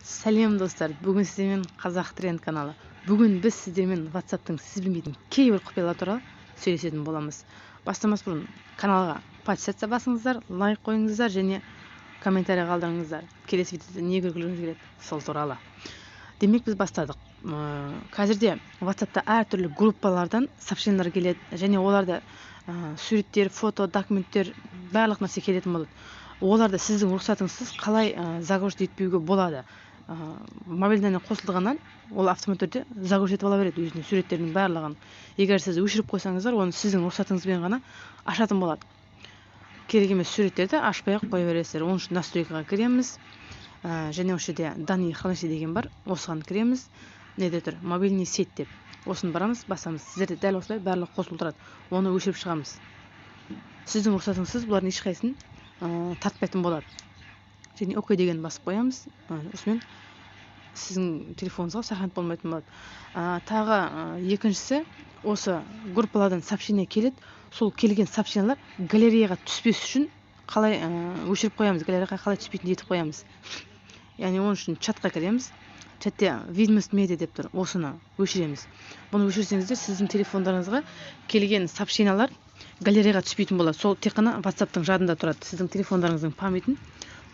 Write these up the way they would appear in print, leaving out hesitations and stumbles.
Сәлем, достар! Бүгін сіздермен Қазақ Тренд каналы. Бүгін біз сіздермен WhatsAppтың сіз білмейтін кейбір құпиялары туралы сөйлесетін боламыз. Бастамас бұрын каналға подписаться басыңыздар, лайк қойыңыздар және комментарий қалдырыңыздар, келесі видеода не көргілеріңіз келеді, сол туралы. Демек, біз бастадық. Қазірде WhatsAppта әртүрлі группалардан сообщениялар келеді және оларда суреттер, фото, документтер, барлық нәрсе келетін болады. Оларды сіздің рұқсатыңызсыз қалай загрузить етпеуге болады? Мобильный қосылғаннан ол автомат түрде загрузить етіп ала береді өзіне суреттердің барлығын. Егер сіз өшіріп қойсаңыздар, оны сіздің рұқсатыңызбен ғана ашатын болады. Керек емес суреттерді ашпай ақ қоя бересіздер. Оның үшін настройкаға кіреміз және осы жерде «Данные хранилище» деген бар, осыған кіреміз. Неде тұр? «Мобильный сеть» деп, осыны барамыз, басамыз. Сіздерде дәл осылай барлығы қосылып тұрады. Оны өшіріп шығамыз. Сіздің рұқсатыңызсыз бұлардың ешқайсысын тартпайтын болады және «Окей» деген басып қоямыз. Осымен сіздің телефоныңызға сохранить болмайтын болады. Тағы екіншісі, осы группалардан сообщение келеді. Сол келген сообщениялар галереяға түспес үшін қалай өшіріп қоямыз, галереяға қалай түспейтіндей етіп қоямыз? Яғни оның үшін чатқа кіреміз. Чатте «Видимость медиа» деп тұр, осыны өшіреміз. Бұны өшірсеңіздер, сіздің телефондарыңызға келген сообщениялар галереяға түспейтін болады. Сол тек қана WhatsAppтың жадында тұрады, сіздің телефондарыңыздың памятін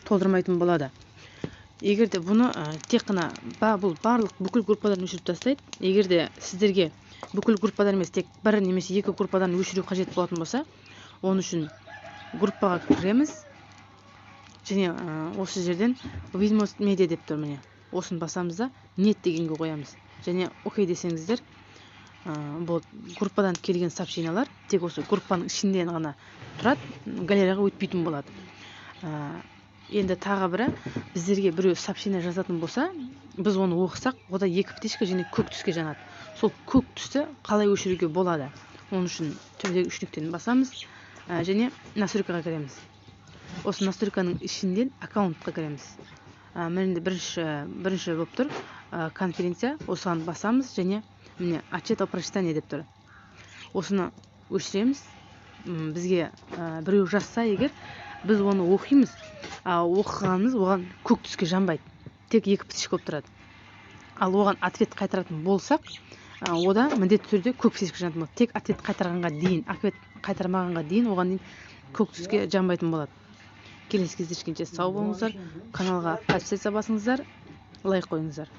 толтырмайтын болады. Егер де бұны тек қана бұл барлық бүкіл группадан өшіріп тастайды. Егер де сіздерге бүкіл группадан емес, тек бір немесе екі группадан өшіру қажет болатын болса, оның үшін группаға кіреміз және осы жерден «Видимость медиа» деп тұр, міне, осыны басамыз да, «Нет» дегенге қоямыз және «Окей» десеңіздер, бұл группадан келген сообщениялар тек осы группаның ішінде ғана тұрады, галереяға өтпейтін болады. Енді тағы бірі, біздерге біреу сообщение жазатын болса, біз оны оқысақ, ода екі птичка және көк түске жанады. Сол көк түсті қалай өшіруге болады? Оның үшін төбедегі үш нүктені басамыз және настройкаға кіреміз. Осы настройканың ішінден аккаунтқа кіреміз. Міне, бірінші болып тұр «Конференция», осыған басамыз және міне, «Отчет о прочитании» деп тұр, осыны өшіреміз. Бізге біреу жазса егер, біз оны оқимыз, а оқығанымыз оған көк түске жанбайды, тек екі птичка болып тұрады. Ал оған ответ қайтаратын болсақ, ода міндетті түрде көк птичка жанатын болады. Тек ответ қайтарғанға дейін, ответ қайтармағанға дейін, оған дейін көк түске жанбайтын болады. Келесі кездескенше сау болыңыздар! Каналға подписаться басыңыздар, лайк қойыңыздар.